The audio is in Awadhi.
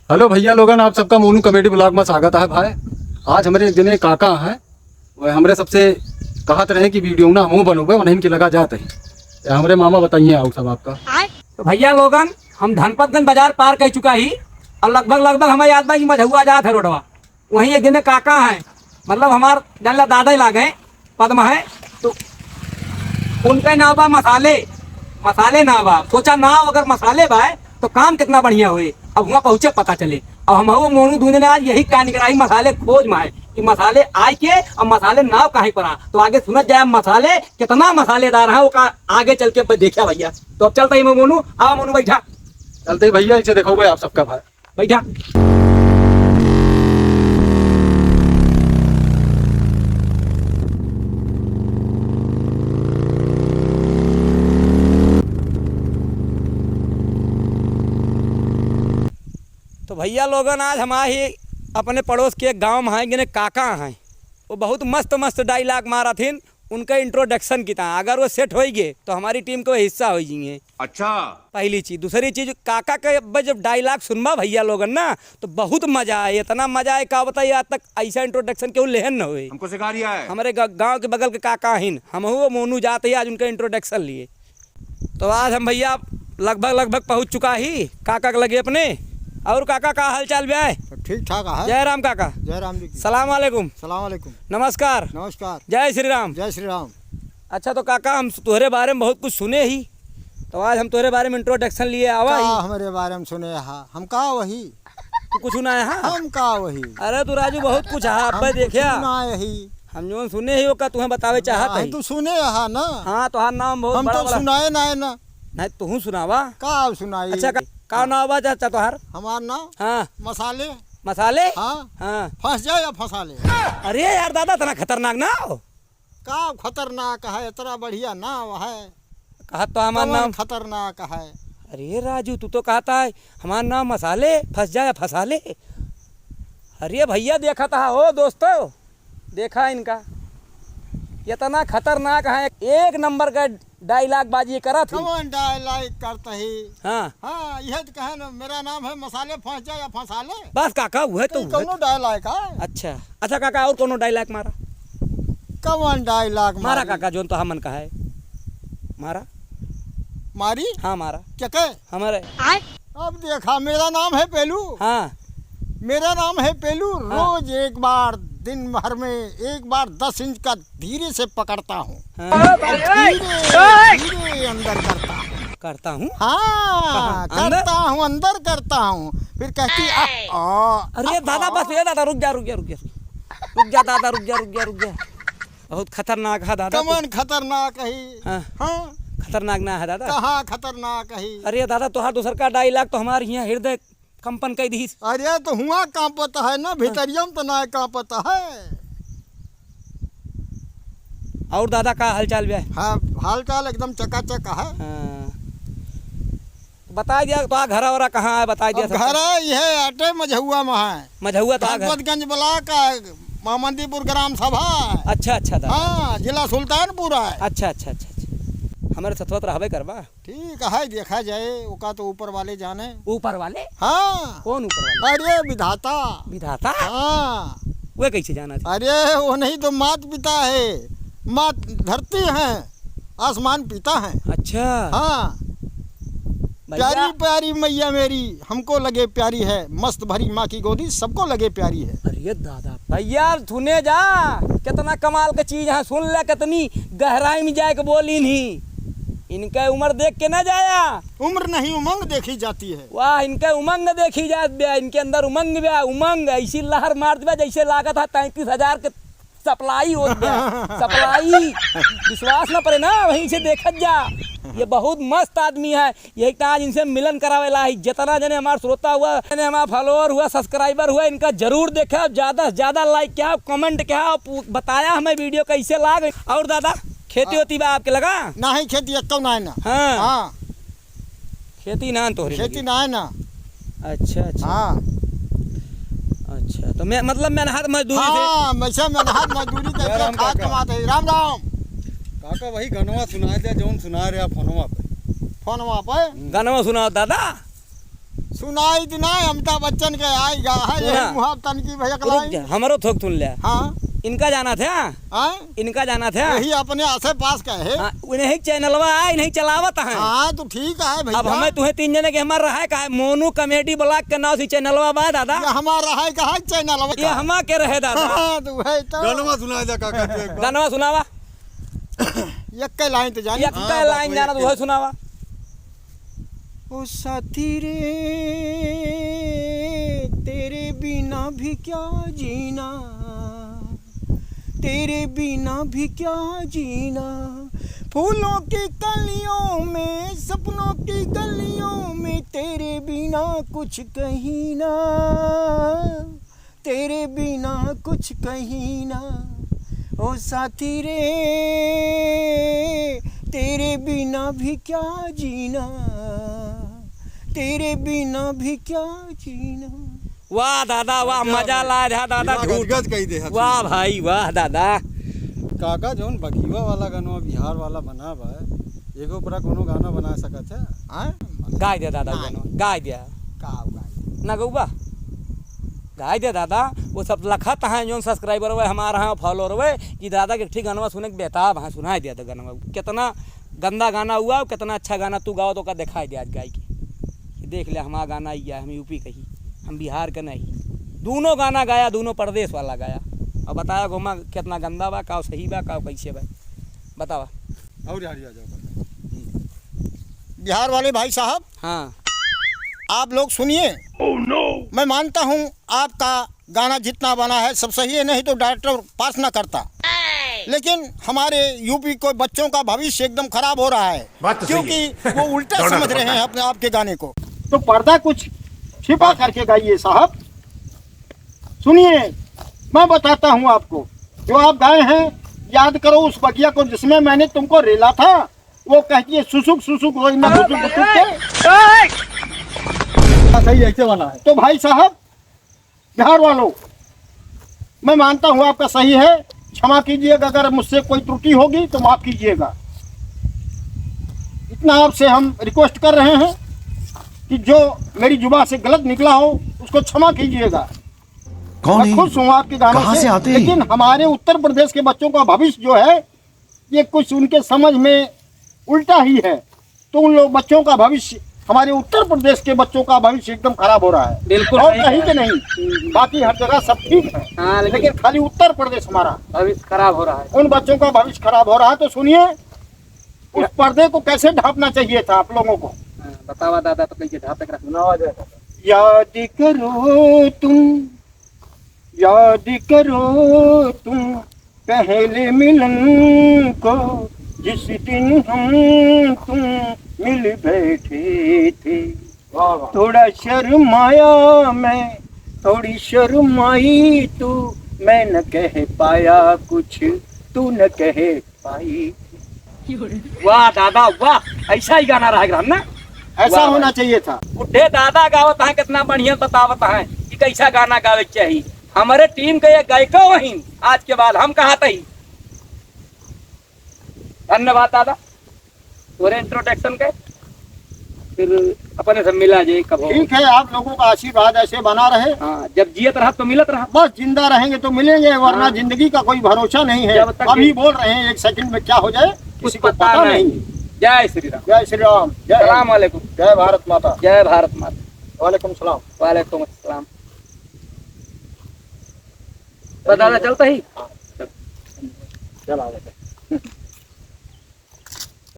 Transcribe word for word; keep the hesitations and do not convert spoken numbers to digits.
हेलो भइया लोगन, आप सबका मोनू comedy vlog मा स्वागत है भाई। आज हमरे एक जने काका हैं, वह हमरे सबसे कहत रहे कि video ना हमहूँ बनउबे, उन्हीं के लगा जात है। या हमरे मामा बताइए और सब आपका। तो भइया लोगन, हम धनपतगंज बाजार पार कइ चुका ही और लगभग, लगभग हमें याद बा कि मझौआ जात है रोडवा। वहीं एक जने काका हैं, मतलब हमार जान ला दादा ही लागे, पद्म है, तो उनका नाव बा मसाले, मसाले नाव बा। सोचा नाव अगर मसाले बा, तो काम कितना बढ़िया होई। अब हुआं पहुँचे पता चले। अब हमहू मोनू दुइ जने आज यही का निकराही मसाले खोज मा है कि मसाले आइके अब मसाले नाव काहे परा। तो आगे सुनत जाए मसाले कितना मसालेदार है, ओका आगे चल के अब देखा भइया। तो अब चलत ही मोनू, आवा मोनू बैठा। चलत ही भइया, इसे देखउबे आप सबका भाई। बैठा। तो भइया लोगन, आज हमार ही अपने पड़ोस के एक गाँव मा हैं, जिन्हें काका हैं, वो बहुत मस्त मस्त dialogue मारत हिन। उनका introduction किता, अगर वो set होइ गए तो हमारी team के वो हिस्सा होइ जाएंगे। अच्छा। पहली चीज। दूसरी चीज, काका के अब जब dialogue सुनबा भइया लोगन ना, तो बहुत मजा आए, इतना मजा आए, का बताई, आज तक ऐसा introduction केहू लेहन न होए। हमको सिखा रिया है। हमरे ग-, गाँव के बगल के काका हिन, हमहू मोनू जात ही आज उनका introduction लिए। तो आज हम भइया लगभग, लगभग पहुँच चुका ही काका के लगे अपने। और काका, का हाल चाल बा? सब ठीक ठाक है। जय राम काका। जय राम जी की। सलाम वालेकुम। सलाम वालेकुम। नमस्कार। नमस्कार। जय श्री राम। जय श्री राम। अच्छा, तो काका, हम तुहरे बारे मा बहुत कुछ सुने ही, तो आज हम तुहरे बारे मा introduction लिए आवा का ही। हमरे बारे मा सुने हा? हम का वही? तू कुछ ना है, हाँ? हम का वही? अरे तू राजू बहुत कुछ है, हम अब्बे कुछ देखिया। ना यही। हम जौन सुने ही, ओका तुहें बतावे चाहत हम ही। तू सुने हा ना? हाँ, तोहार नाम बहुत हम बड़ा तो बड़ा। सुनाए ना है ना। नहीं, तुहूँ सुनावा। का सुनाई? अच्छा, का, का नाम बा चाचा तोहार? हमार नाम? हाँ। मसाले। मसाले? हाँ। हाँ। फँस जाए या फँसा ले। अरे यार दादा, इतना खतरनाक नाव। का खतरनाक है, इतना बढ़िया नाव है। कहा तो हमार कौन नाम खतरनाक है? अरे राजू, तू तो कहता है हमार नाम मसाले, फँस जाए फँसा ले। अरे भइया, देखा था हो दोस्तों, देखा इनका, इतना खतरनाक है, एक नंबर का dialogue बाजी करत ही। कौन dialogue करत ही? हाँ। हाँ, यह तो कहे ना, मेरा नाम है मसाले, फँस जाए या फँसा ले। बस काका, उहे तो, कहीं उहे कौनो तो। Dialogue है? अच्छा, अच्छा काका, और कौनो dialogue मारा? कौन dialogue मारा मारी? काका, जौन तो हमन का है, मारा। मारी? हाँ, मारा। क्या कहे? हमारे। अब देखा, मेरा नाम है पेलू। हाँ। मेरा नाम है पेलू। हाँ। रोज एक बार, दिन भर में एक बार दस इंच का धीरे से पकड़ता हूँ। हाँ। और धीरे, धीरे अंदर करता हूँ। करता हूँ? हाँ, कहाँ? अंदर? करता हूँ, अंदर करता हूँ। फिर कहती, "आ, आ, अरे आ, दादा, आ।" बस, ए दादा, रुक जा, रुक जा, रुक जा। रुक जा दादा, रुक जा, रुक जा, रुक जा। बहुत खतरनाक है दादा, तू। कमन खतरनाक है? हाँ। हाँ। खतरनाक ना है दादा? कहाँ खतरनाक है? अरे दादा, तोहार दूसर का dialogue तो हमार हियाँ हृदय कंपन कइ दिहिस। अरे, तो हुआँ काँपत है ना, हाँ। भितरिया में तो ना काँपत है। और दादा, का हालचाल बा? हाँ, हालचाल एकदम चकाचक है। हाँ। बताइ दिया, तो घरा वरा कहाँ है, बताइ दिया अब सबका। घर है, यह अटे मझौआ में है। मझौआ तो घर। भगवतगंज block है, मोहम्मदीपुर ग्राम सभा है। अच्छा, अच्छा, दादा। हाँ, जिला सुल्तानपुर है। अच्छा, अच्छा, अच्छा, अच्छा। हमरे सथवा तो रहबे करबा। ठीक है, देखा जाए, ओका तो ऊपर वाले जाने। ऊपर वाले? हाँ। कौन ऊपर वाले? अरे विधाता। विधाता? हाँ। वे कैसे जाना था? अरे वो नहीं तो मात पिता है, मात धरती है, आसमान पिता है। अच्छा। हाँ। भैया। प्यारी प्यारी मैया मेरी, हमको लगे प्यारी है, मस्त भरी माँ की गोदी सबको लगे प्यारी है। अरे दादा, भैया सुने जा, कितना कमाल का चीज है, सुन ले कितनी गहराई में जाके बोली नहीं। इनके उम्र देख के ना जाया। उम्र नहीं, उमंग देखी जाती है। वाह, इनके उमंग देखी जात बा, इनके अंदर उमंग बा, उमंग ऐसी लहर मारत बा, जैसे लागत है तैंतीस हजार के supply होत बा। Supply, विश्वास ना परे ना, वहीं से देखत जा। ये बहुत मस्त आदमी है, यही तो आज इनसे मिलन करावेला है। जितना जने हमार श्रोता हुआ, जने हमार follower हुआ, subscriber हुआ, इनका जरूर देखा, ज्यादा से ज्यादा like किया, comment किया, पू-, बताया हमें video कैसे लाग। और दादा, खेती हाँ। होती बा आपके लगा? नहीं, खेती एक्को ना है ना। हाँ। हाँ। खेती ना है तोहरे खेती लगे? ना है ना। अच्छा, अच्छा। हाँ। अच्छा, तो मैं, मतलब मेहनत मजदूरी से हाँ, वैसे मेहनत मजदूरी जय करके राम खाद काका। कमाते हैं। राम राम। काका वही गनवा सुना दे, जौन सुना रहे आप फोनवा पे। फोनवा पे? हम्म। गनवा सुनाओ दादा। सुनाई तो ना, अमिताभ बच्चन के आई गा है, सुना। यही मुहा तन की भैया रुक कलाई। जा, हमरो थोक सुन ले। हाँ। इनका जाना था? हाँ? इनका जाना था? यही अपने आसे पास का है। हाँ, इन्हीं चैनलवा है, इन्हीं चलावत है। हाँ, तो ठीक है भैया। अब हमें तुम्हें तीन जने के हमार रहा है का है? मोनू कॉमेडी ब्लॉग के नाम से चैनलवा बा दादा। ये हमार रहा है का है चैनलवा ये का? हमा के रहे दादा। हाँ, तो वही तो। गनवा सुना दे काका तू एक बार। गनवा सुनावा। एक के लाइन तो जानी। एक हाँ, के बस लाइन वही जाना तो एक। वही सुनावा। ओ साथी रे, तेरे बिना भी क्या जीना, तेरे बिना भी क्या जीना, फूलों की कलियों में, सपनों की गलियों में, तेरे बिना कुछ कहीं ना। तेरे बिना कुछ कहीं ना, ओ साथी रे, तेरे बिना भी क्या जीना, तेरे बिना भी क्या जीना। वाह दादा, वाह, गजब मजा है। ला रहा दादा, दिमाग झूठ। गदगद कही दे हथिया। वाह भाई, वाह दादा। काका, जौन बघिवा वाला गनवा बिहार वाला बना बा, एगो ऊपरा कोनो गाना बना सकत है? हाँ? गाय दे दादा, नहीं। गाना गाय दे। का गाय? ना गौबा? गाय दे दादा, वो सब लखत हैं जौन subscriber हुए, हमारा हैं follower हुए, कि दादा के एक ठे गनवा सुने के बेताब हैं, सुनाई दे तो गनवा। कितना गंदा गाना हुआ, कितना अच्छा गाना तू गाओ तो का दिखाई दे आज गाय की। कि देख ले, हमारा गाना ही है, हम यूपी कही, हम बिहार के नहीं। दोनों गाना गाया, दोनों प्रदेश वाला गाया। और बताया घुमा कितना गंदा बा, का सही बा, का कैसे बा, बतावा। और झाड़ी आ जाओ। बिहार वाले भाई साहब, हाँ। आप लोग सुनिए। Oh no! मैं मानता हूँ आपका गाना जितना बना है सब सही है, नहीं तो डायरेक्टर पास ना करता। लेकिन हमारे यूपी के बच्चों का भविष्य एकदम खराब हो रहा है, बात तो सही है। क्योंकि वो उल्टा समझ रहे हैं अपने आप के गाने को। तो पर्दा कुछ छिपा करके गाइए साहब। सुनिए, मैं बताता हूँ आपको, जो आप गाए हैं, याद करो उस बगिया को जिसमें मैंने तुमको रेला था। वो कहती है, "सुसुक, सुसुक, रोज मैं बुसुक, बुसुक के।" हाँ, सही, ऐसे वाला है। तो भाई साहब, बिहार वालों, मैं मानता हूँ आपका सही है, क्षमा कीजिएगा, अगर मुझसे कोई त्रुटि होगी तो माफ कीजिएगा। इतना आपसे हम request कर रहे हैं कि जो मेरी जुबान से गलत निकला हो, उसको क्षमा कीजिएगा। कौन मैं है? खुश हूँ आपके गानों कहाँ से, से आते हैं? लेकिन हमारे उत्तर प्रदेश के बच्चों का भविष्य जो है, ये कुछ उनके समझ में उल्टा ही है। तो उन लोग बच्चों का भविष्य, हमारे उत्तर प्रदेश के बच्चों का भविष्य एकदम खराब हो रहा है। बिल्कुल और सही कहीं कहा। के नहीं, बाकी हर जगह सब ठीक है। हाँ, लेकिन लेकिन खाली उत्तर प्रदेश हमारा भविष्य खराब हो रहा है। उन बच्चों का भविष्य खराब हो रहा है। तो सुनिए, उस पर्दे को कैसे ढांपना चाहिए था आप लोगों को? हाँ, बतावा दादा, तो कैसे ढांपे के रहा? सुनावा जाए दादा। याद करो तुम, याद करो तुम पहले मिलन को, जिस दिन हम तुम मिल बैठे थे। वाह, वाह। थोड़ा शर्माया मैं, थोड़ी शर्माई तू, मैं न कह पाया कुछ, तू न कह पाई। वाह दादा, वाह, ऐसा ही गाना रहा ना? ऐसा वाह होना भाई। चाहिए था। बुढ़े दादा गावत हैं, कितना बढ़िया बतावत हैं कि कैसा गाना गावे के चाहिए। हमारे टीम के ये गायिका वहीं, आज के बाद हम कहा तही। धन्यवाद दादा, तोरे introduction के, फिर अपने से मिला जाए कब हो। ठीक है, आप लोगों का आशीर्वाद ऐसे बना रहे। हाँ, जब जियत रहा तो मिलत रहा। बस जिंदा रहेंगे तो मिलेंगे, वरना हाँ। जिंदगी का कोई भरोसा नहीं है। जब तक अभी ये बोल रहे हैं, एक second में क्या हो जाए, कुछ किसी को पता पता नहीं। नहीं। जय श्री राम। जय श्री राम। जय सलाम वालेकुम। जय भारत माता। जय भारत माता। वालेकुम सलाम। वालेकुम अस्सलाम। तो दादा चलता ही? हाँ। चल, आ जाते।